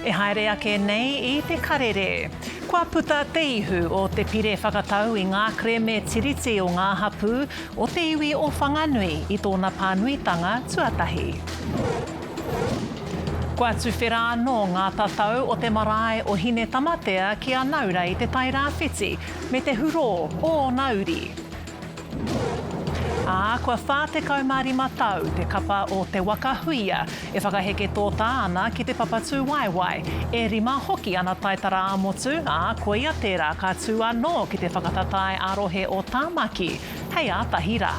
E haere ake nei i te karere. Kua puta te ihu o te pire whakatau i ngā kerēme tiriti o ngā hapū o te iwi o Whanganui i tōna pānuitanga tuatahi. Kua tuwhera anō ngā tatau o te marae o Hinetamatea ki Anaura i Te Tai Rāwhiti me te hurō o ōna uri. Ā, kua 45 tau te kapa o Te Waka Huia e whakaheke tōtā ana ki te papa tūwaewae. E rima hoki ana taitara ā-motu, ā, koia tērā ka tū anō ki te whakatatae ā-rohe o Tāmaki hei ātahi rā.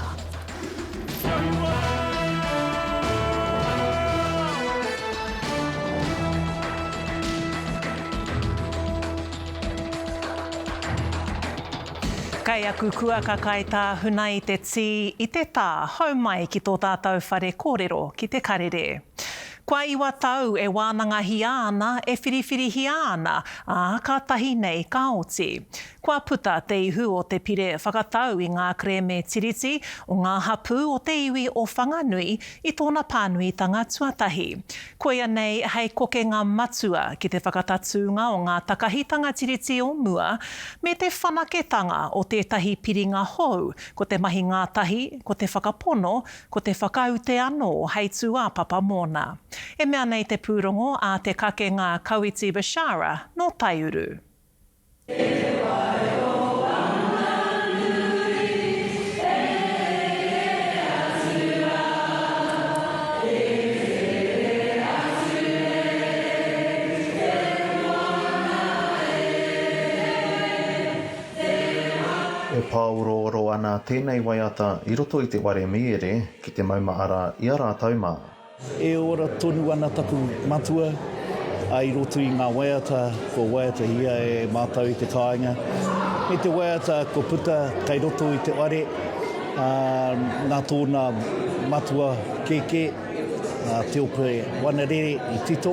Kei aku kuaka kai tāhuna i te tī, i te tā, hou mai ki tō tātou whare kōrero ki te karere. Kua iwa tau e wānangahia ana, e whiriwhirihia ana, ā, kātahi nei ka oti. Kua puta te ihu o te pire whakatau i ngā kerēme Tiriti o ngā hapū o te iwi o Whanganui i tōna pānuitanga tuatahi. Koia nei hei kokenga matua ki te whakatatūnga o ngā takahitanga Tiriti o mua me te whanaketanga o tētahi piringa hou, ko te mahi ngātahi, ko te whakapono, ko te whakaute anō hei tūāpapa mōna. E mea nei te pūrongo a Te Kakenga Kawiti Bashara nō Taiuru. E pāorooro ana tēnei waiata i roto i te ware mīere ki te maumahara i a rātou mā. E ora tonu ana taku matua i roto i ngā waiata kua waiatahia e mātou i te kāinga. Me te waiata kua puta kei roto i te whare, nā tōna matua kēkē, nā Te Ope Wanarere i tito.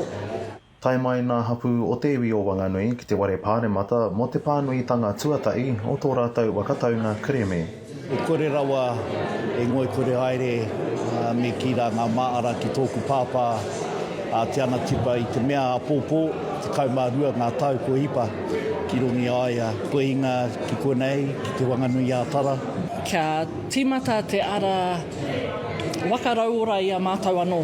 Tae mai nā hapū o te iwi o Wanganui ki te ware pāremata mō te pānuitanga tuatahi o tō rātou waka taunga kerēme. E kore rawa e ngoikore haere me kī rā ngā māra ki tōku pāpā a Te Anatipa i te mea āpōpō, 12 ngā tau kua hipa ki runga i a ia, kua hinga ki konei, ki Te Wanganui-ā-Tara. Kia tīmata te ara waka rauora i a mātou anō.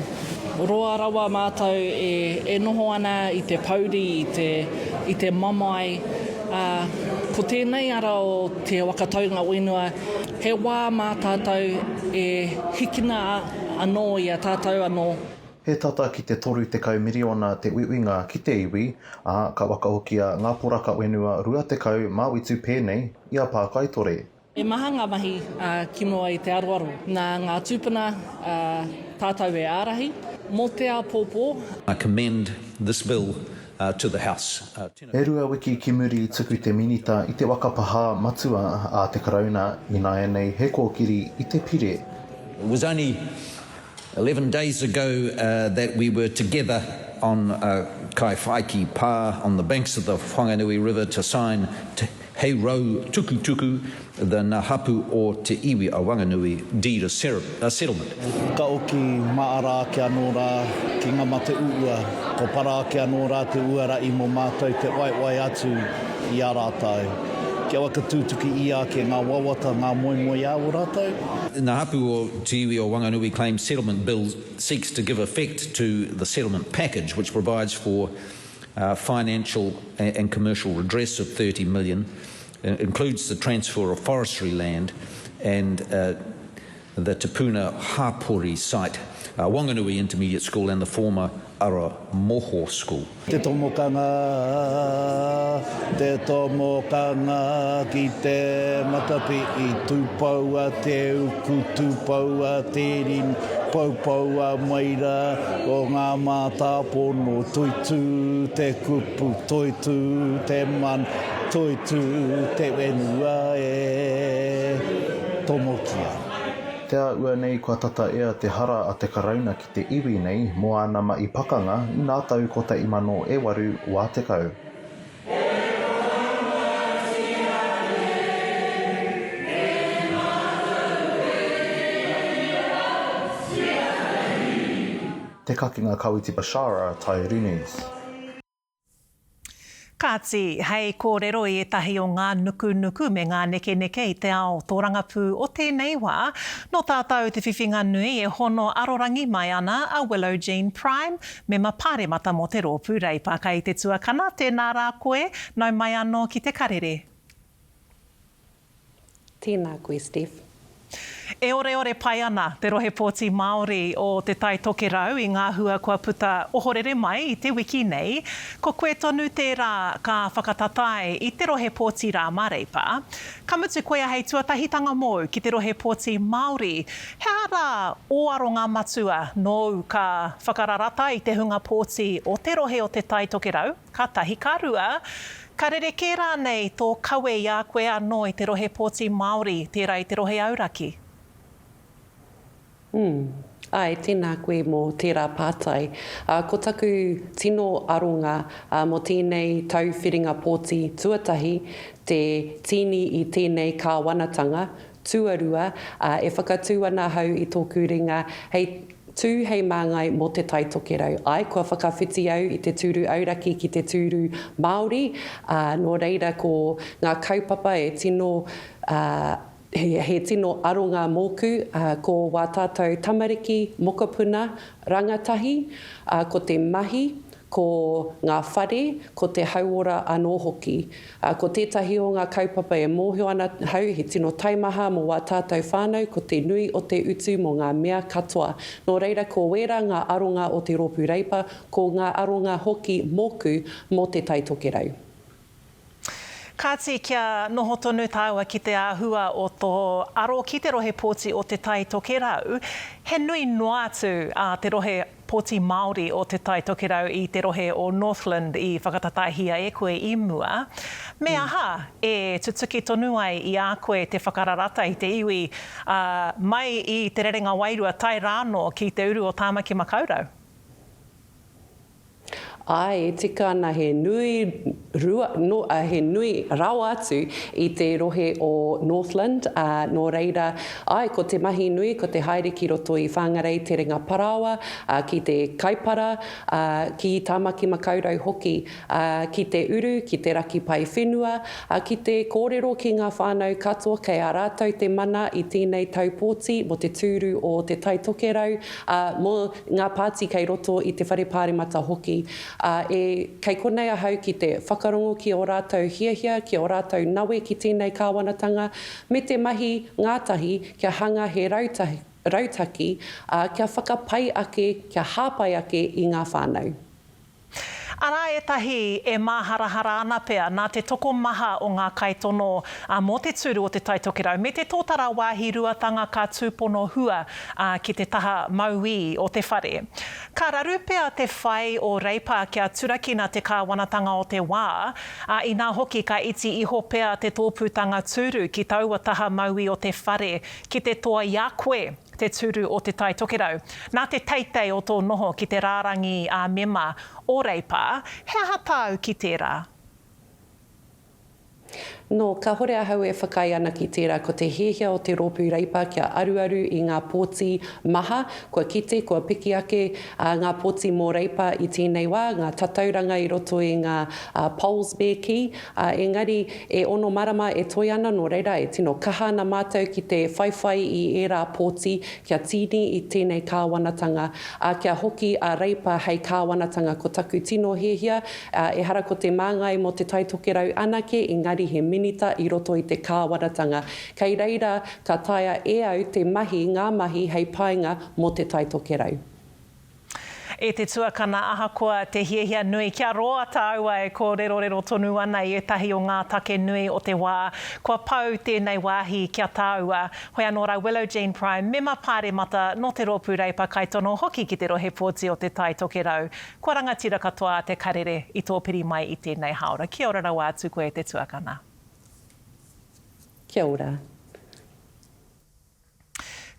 Roa rawa mātou e noho ana i te pouri, i te, i te mamae, ā, ko tēnei ara o te waka taunga whenua, he wā mā tātou e hikina anō i a tātou anō. He tata ki te 30 miriona te uiuinga ki te iwi, ā, ka whakahokia ngā poraka whenua 27 pēnei i a Pākaitore. He maha ngā mahi ki mua i te aroaro. Nā ngā tūpuna tātou e ārahi mō te āpōpō. I commend this bill to the House. E rua wiki ki muri i tuku te Minita i te waka pahā matua a te Karauna, ināianei he kōkiri i te pire. It was only 11 days ago that we were together on Kaiwhaiki Pā on the banks of the Whanganui River to sign Te Hei Rau Tukutuku, the Na Hapu o Te Iwi a Wanganui Deed of Settlement. Ka oki maara ake anō rā ki ngā mate uua, kua para ake anō rā te uara i mō mātou te waiwai atu i a rātou, kia whakatūtuki ia ake ngā wawata, ngā moemoeā o rātou. Ngā Hapu o Te Iwi o Wanganui Claims Settlement Bill seeks to give effect to the settlement package which provides for financial and commercial redress of 30 million, includes the transfer of forestry land and the Te Puna Hapori site, Wanganui Intermediate School and the former Aramoho School. Te tomokanga, te tomokanga ki te matapihi, tūpoua te uku, tūpoua te ringa, poupoua mai rā o ngā mātāpono, toitū te kupu, toitū te mana, toitū te whenua e tomokia. Te āhua nei kua tata ea te hara a te Karauna ki te iwi nei mō āna mahi pakanga i ngā tau 1880. Te Kakenga Kawiti Bashara, Taiuru News. Kāti, hei kōrero i ētahi o ngā nukunuku me ngā nekeneke i te ao tōrangapū o tēnei wā, nō tātou te whiwhinga nui e hono arorangi mai ana a Willow Jean Prime, mema pāremata mō te Rōpū Reipa. Kei te tuakana, tēnā rā koe, nau mai anō ki te karere. Tēnā koe Steph. E oreore pai ana te rohe pōti Māori o Te Tai Tokerau i ngā hua kua puta ohorere mai i te wiki nei. Ko koe tonu tērā ka whakatatae i te rohe pōti rā mā Reipa. Ka mutu koia hei tuatahitanga mōu ki te rohe pōti Māori. He aha rā ō aronga matua nōu ka whakararata i te hunga pōti o te rohe o Te Tai Tokerau? Ka tahi, ka rua, ka rerekē rānei tō kawe i a koe anō i te rohe pōti Māori, tērā i te rohe auraki? Umm. Āe, tēnā koe mō tērā pātai. Ā, ko taku tino aronga mō tēnei tau whiringa pōti tuatahi, te tīni i tēnei kāwanatanga, tuarua, ā, e whakatū ana ahau i tōku ringa hei Tū hei māngai mō Te Tai Tokerau. Āe, kua whakawhiti au i te tūru auraki ki te tūru Māori, ā, nō reira ko ngā kaupapa e tino, ā, he, he tino aronga mōku, ā, ko wā tātou tamariki, mokopuna, rangatahi, ā, ko te mahi, ko ngā whare, ko te hauora anō hoki. Ā, ko tētahi o ngā kaupapa e mōhio ana hau he tino taimaha mō wā tātou whānau ko te nui o te utu mō ngā mea katoa. Nō reira ko wērā ngā aronga o te Rōpū Reipa, ko ngā aronga hoki mōku mō Te Tai Tokerau. Kāti kia noho tonu tāua ki te āhua o tō aro ki te rohe pōti o Te Tai Tokerau, he nui noa atu a te rohe Pōti Māori o Te Tai Tokerau i te rohe o Northland i whakatatahia e koe i mua. Me aha e tutuki tonu ai i a koe te whakararata i te iwi, ā, mai i Te Rerenga Wairua tae rānō ki te uru o Tāmaki Makaurau? Āe, e tika ana he nui rua, no, he nui rawa atu i te rohe o Northland, ā, nō reira, āe, ko te mahi nui ko te haere ki roto i Whangarei, Te Renga Parāoa, ā, ki te Kaipara, ā, ki Tāmaki Makaurau hoki, ā, ki te uru, ki te raki pae whenua, ā, ki te kōrero ki ngā whānau katoa kei a rātou te mana i tēnei tau pōti mō te tūru o Te Tai Tokerau, ā, mō ngā pāti kei roto i te Whare Pāremata hoki, ā, e, kei konei ahau ki te whakarongo ki ō rātou hiahia, ki ō rātou nawe ki tēnei kāwanatanga, me te mahi ngātahi kia hanga he rautaki, ā, kia whakapai ake, kia hāpai ake i ngā whānau. Arā ētahi e māharahara ana pea nā te tokomaha o ngā kaitono mō te tūru o Te Tai Tokerau me te tōtara wāhi ruatanga ka tūpono hua ki te taha mauī o te whare. Ka raru pea te whai o Reipa kia turakina te kāwanatanga o te wā, ā, inā hoki ka iti iho pea te tōpūtanga tūru ki taua taha mauī o te whare ki te toa i a koe. te tūru o Te Tai Tokerau. Nā te teitei o tō noho ki te rārangi ā-mema o Reipa, he aha tāu ki tērā? Nō, kāhore ahau e whakaae ana ki tērā, ko te hiahia o te rōpū Reipa kia aruaru i ngā pōti maha, kua kite, kua piki ake ngā pōti mō Reipa i tēnei wā, ngā tatauranga i roto i ngā polls me kī, engari E ono marama e toe ana, nō reira e tino kaha ana mātou ki te whaiwhai i ērā pōti kia tīni i tēnei kāwanatanga, ā, kia hoki a Reipa hei kāwanatanga. Ko taku tino hiahia, ā, ehara ko te māngai mō Te Tai Tokerau anake, engari he minita i roto i te kāwanatanga. Kei reira ka taea e au te mahi ngā mahi hei painga mō Te Tai Tokerau. E te tuakana, ahakoa te hiahia nui kia roa tāua e kōrerorero tonu ana i ētahi o ngā take nui o te wā, kua pau tēnei wāhi ki a tāua. Hoi anō rā Willow Jean Prime, mema pāremata nō te Rōpū Reipa kaitono hoki ki te rohe pōti o Te Tai Tokerau. Kua rangatira katoa a Te Karere i tō piri mai i tēnei hāora. Kia ora rawa atu koe e te tuakana. Kia ora.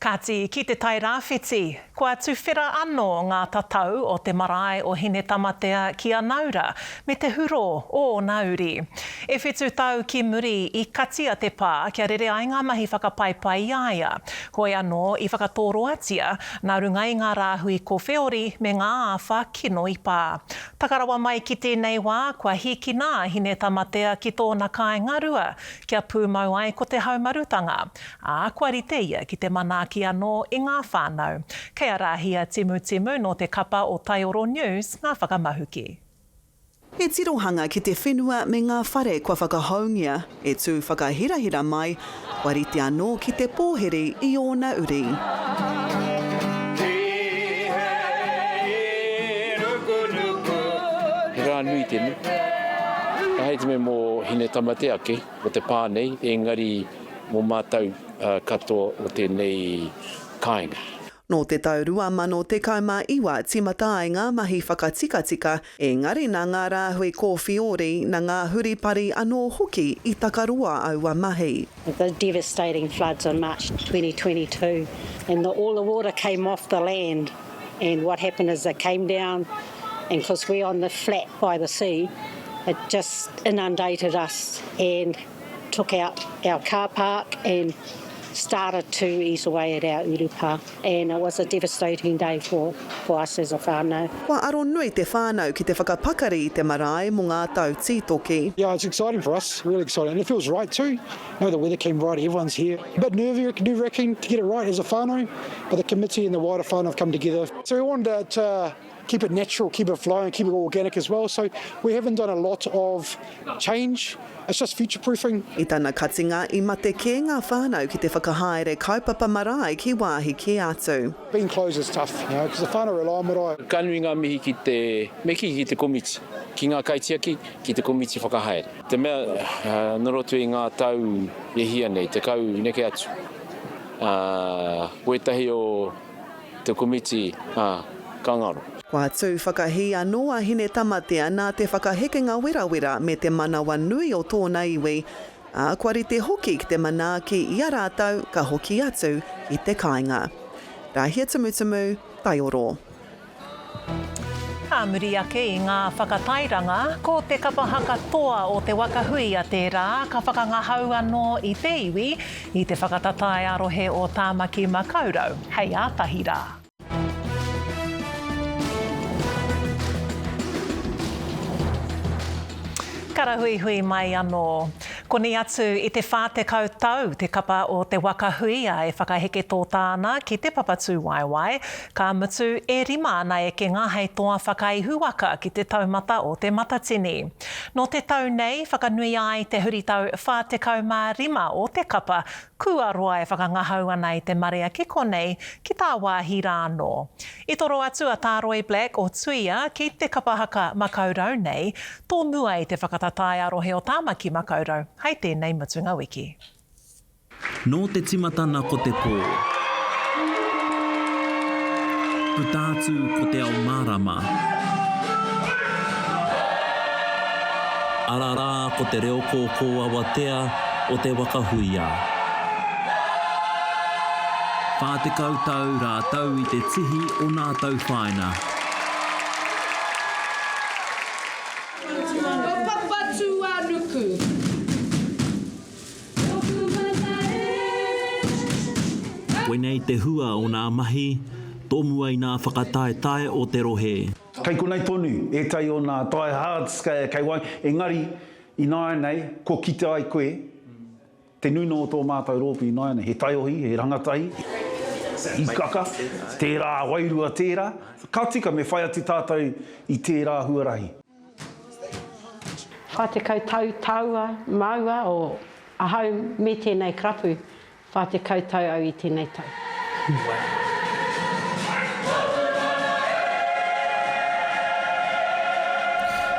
Kāti, ki Te Tai Rāwhiti, kua tuwhera anō ngā tatau o te marae o Hinetamatea ki Anaura me te hurō o ōna uri. E whitu tau ki muri i katia te pā kia rere ai ngā mahi whakapaipai i a ia. Hoi anō i whakatōroatia nā runga i ngā rāhui kowheori me ngā āwha kino i pā. Taka rawa mai ki tēnei wā, kua hīkina a Hinetamatea ki tōna kāinga rua kia pūmau ai ko te haumarutanga. Ā, kua rite ia ki te manaaki anō i ngā whānau. Kei a Rāhia Timutimu nō te kapa o Taioro News ngā whakamahuki. He tirohanga ki te whenua me ngā whare kua whakahoungia e tū whakahirahira mai, kua rite anō ki te pōhiri i ōna uri. He rā nui tēnei. Hei te mea mō Hinetamatea ake, mō te pā nei, engari mō mātou katoa o tēnei kāinga. Nō te tau 2019 tīmata ai ngā mahi whakatikatika, engari nā ngā rāhui kōwhiori, nā ngā huripari anō hoki i takaroa aua mahi. The devastating floods in March 2022 and the all the water came off the land and what happened is it came down and cause we're on the flat by the sea it just inundated us and took out our car park and started to eat away at our urupa and it was a devastating day for, for us as a whānau. Kua aro nui te whānau ki te whakapakari i te marae mō ngā tau tītoki. Yeah, it's exciting for us, really exciting, and it feels right too. You know, the weather came right, everyone's here. A bit nervy, nerve-wracking to get it right as a whānau, but the committee and the wider whānau have come together. So we wanted to keep it natural, keep it flowing, keep it organic as well. So we haven't done a lot of change. It's just future proofing. I tana katinga, i mate kē ngā whānau ki te whakahaere kaupapa marae ki wāhi kē atu. Being closed is tough, you know, because the whānau rely on marae. Ka nui ngā mihi ki te, me kī ki te komiti, ki ngā kaitiaki, ki te komiti whakahaere. Te mea, nō roto i ngā tau e hia nei, 10 neke atu, ko ētahi o te komiti, ā, ka ngaro. Kua tū whakahī anō a Hinetamatea nā te whakahekenga werawera me te manawanui o tōna iwi, ā, kua rite hoki ki te manaaki i a rātou ka hoki atu ki te kāinga. Rāhia Tumutumu, Taioro. Ā muri ake i ngā whakatairanga, ko te kapa haka toa o Te Waka Huia tērā ka whakangahau anō i te iwi i te whakatatae a-rohe o Tāmaki Makaurau hei ātahi rā. Karahuihui mai anō. Koni atu i te 40 tau te kapa o Te Waka Huia e whakaheke tōtā ana ki te Papatūwaewae, ka mutu e rima ana ekenga hei toa whakaihuwaka ki te taumata o Te Matatini. Nō te tau nei whakanuia ai te huritau 45 o te kapa kua roa e whakangahau ana i te marea ki konei, ki tāwāhi rā anō. I toro atu a Tāroi Black o Tuia ki te kapa haka Makaurau nei, tōmua i te whakatatae a-rohe o Tāmaki Makaurau hei tēnei mutunga wiki. Nō te timatana ko te pō. Puta atu ko te ao mārama. Ara rā ko te reo kōkō awatea o te waka huia. 40 tau rātou i te tihi o nā tauwhāina. Ko Papatūānuku. Koinei te hua o nā mahi tōmua i nā whakataetae o te rohe. Kei konei tonu ētahi o nā diehards kei wai, engari ināianei kua kite ai koe te nuinga o tō mātou rōpū ināianei, he taiohi, he rangatahi, hīkaka, tērā wairua tērā, ka tika me whai atu tātou i tērā huarahi. 40 tau tāua, māua, o ahau me tēnei karapu, 40 tau au i tēnei tau.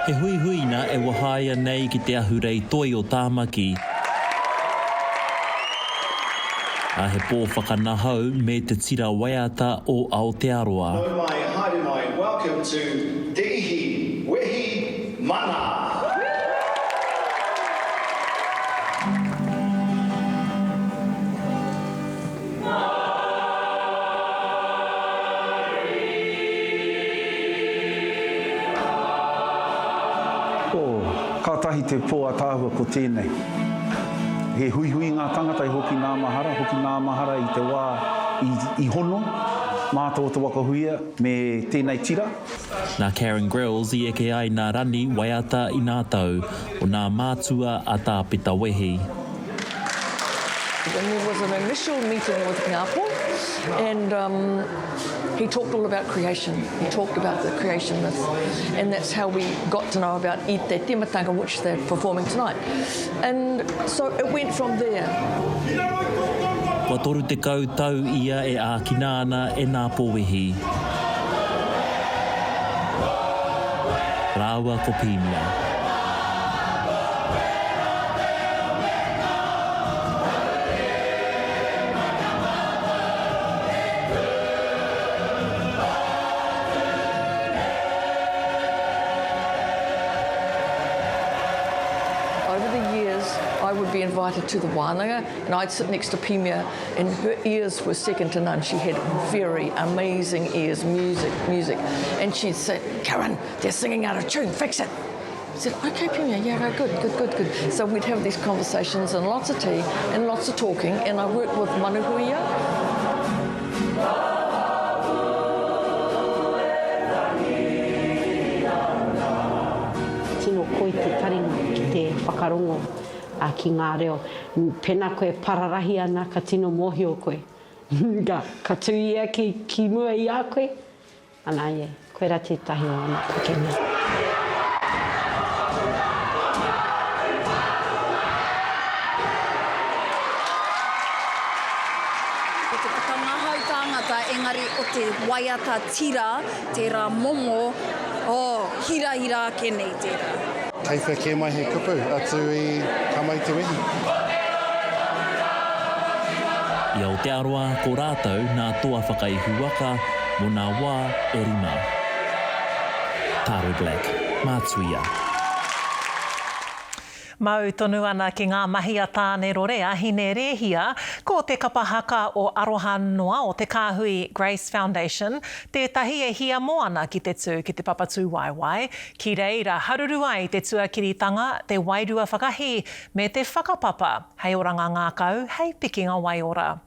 He huihuina e wahaia nei ki te ahurei toi o Tāmaki, a he pō whakanahau me te tira waiata o Aotearoa. Nau mai, haere mai, welcome to Te Ihi, Wehi, Mana! Oh, kātahi te pō ataahua ko tēnei. He huihui ngā tangata i hoki nā mahara, hoki nā mahara i te wā i, i hono mātou o Te Waka Huia me tēnei tira. Nā Karen Grylls i eke ai nā Rani waiata i nā tau o nā mātua a Tā Pita Wehi. And there was an initial meeting with Ngāpō and um, he talked all about creation. He talked about the creation myth and that's how we got to know about I Te Timatanga, which they're performing tonight. And so it went from there. Kua 30 tau ia e ākina ana e Ngā Pōwehi rāua ko Pīmia. Over the years, I would be invited to the wānanga and I'd sit next to Pimia and her ears were second to none. She had very amazing ears, music, music. And she'd say, Karen, they're singing out of tune, fix it. I said, okay, Pimia, yeah, good, good, good, good. So we'd have these conversations and lots of tea and lots of talking, and I worked with Manuhuia. Tino koi te taringa ki te whakarongo ki ngā reo. Pena koe pararahi ana ka tino mōhio koe. Ka tū ia ki mua i a koe, Ana ia, koira tētahi o ana pukenga. Ko te whakangahau tāngata engari o te waiata tira, tērā momo, oh, hirahira ake nei tērā. Kei whea kē mai he kupu, atu i Ka Mau Te Wehi. I Aotearoa, ko rātou nā toa whakaihu waka mō nā wā e rima. Taro Black, Mātuia. Mau tonu ana ki ngā mahi a Tānerore, a Hine Rēhia, ko te kapa haka o Aroha Noa o te kāhui Grace Foundation tētahi e hiamo ana ki te tū ki te papa tūwaewae, ki reira haruru ai te tuakiritanga, te wairua whakahī me te whakapapa. Hei oranga ngākau, hei pikinga waiora.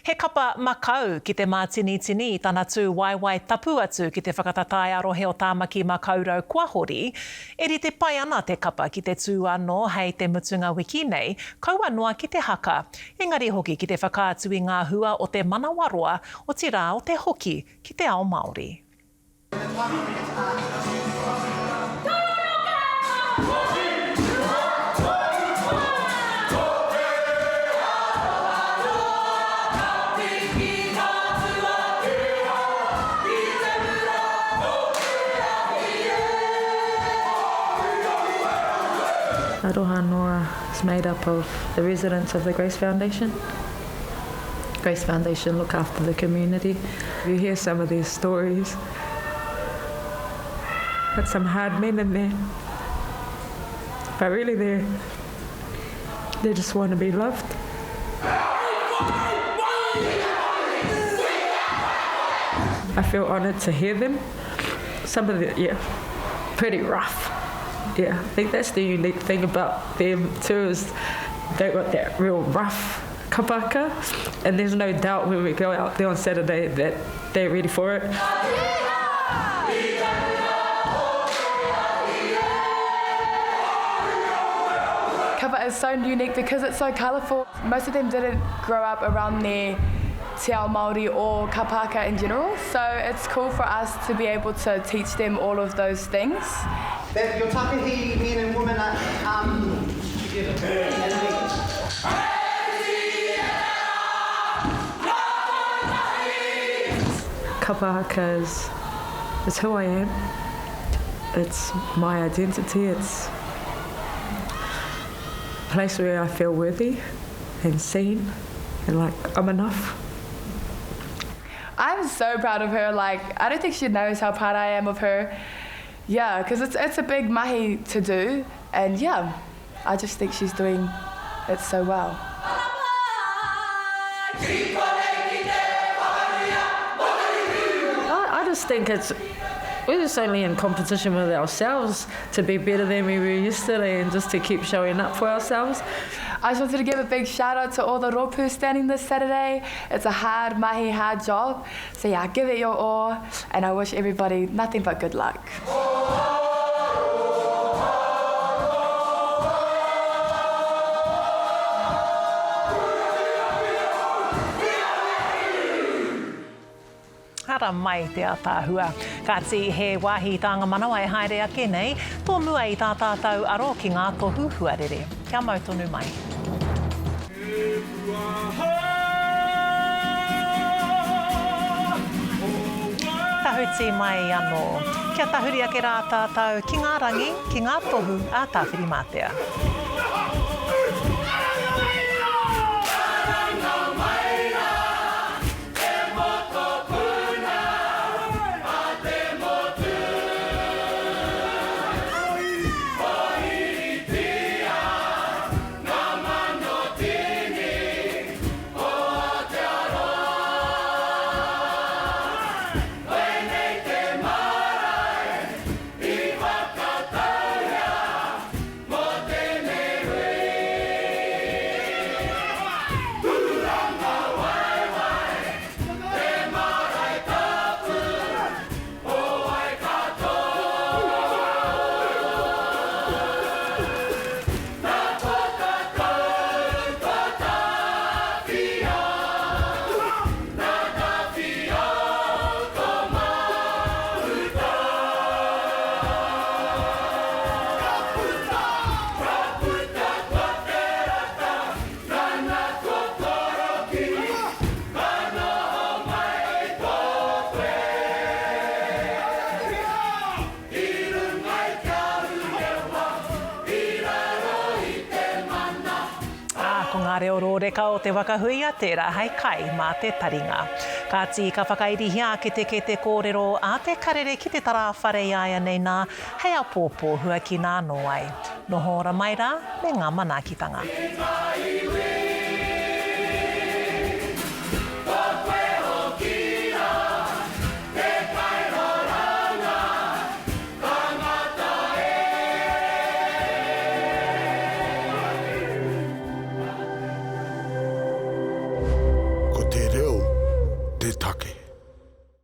He kapa makau ki te mātinitini i tana tū waewae tapu atu ki te whakatatae-a-rohe o Tāmaki Makaurau kua hori. E rite pai ana te kapa ki te tū anō hei te mutunga wiki nei, kaua noa ki te haka, engari hoki ki te whakaatu i ngā hua o te manawaroa, otirā o te hoki ki te ao Māori. Aroha Noa is made up of the residents of the Grace Foundation. Grace Foundation look after the community. You hear some of these stories. Got some hard men in there. But really they they just want to be loved. I feel honoured to hear them. Some of the, yeah, pretty rough. Yeah, I think that's the unique thing about them too is they got that real rough kapaka and there's no doubt when we go out there on Saturday that they're ready for it. Kapa is so unique because it's so colourful. Most of them didn't grow up around their te ao Māori or kapaka in general, so it's cool for us to be able to teach them all of those things. That your takahi men and women are um, together. Kapa haka is, is who I am. It's my identity. It's a place where I feel worthy and seen and like I'm enough. I'm so proud of her. Like, I don't think she knows how proud I am of her. Yeah, because it's, it's a big mahi to do. And yeah, I just think she's doing it so well. I, I just think it's We're just only in competition with ourselves to be better than we were yesterday and just to keep showing up for ourselves. I just wanted to give a big shout out to all the rōpū standing this Saturday. It's a hard mahi, hard job. So yeah, give it your all and I wish everybody nothing but good luck. Ara mai te ataahua. Kāti, he wāhi tānga manawa e haere ake nei, tō mua i tā tātou aro ki ngā tohu huarere. Kia mau tonu mai. Tahuti mai anō. Kia tahuri ake rā tātou ki ngā rangi, ki ngā tohu a Tāwhirimātea. Ā, ko ngā reo rōreka o te waka huia tērā hei kai mā te taringa. Kāti, ka whakairihia ake te kete kōrero a te karere ki te tarāwhare i a ia nei nā, hei apōpō huakina anō ai. Noho ora mai rā me ngā manaakitanga.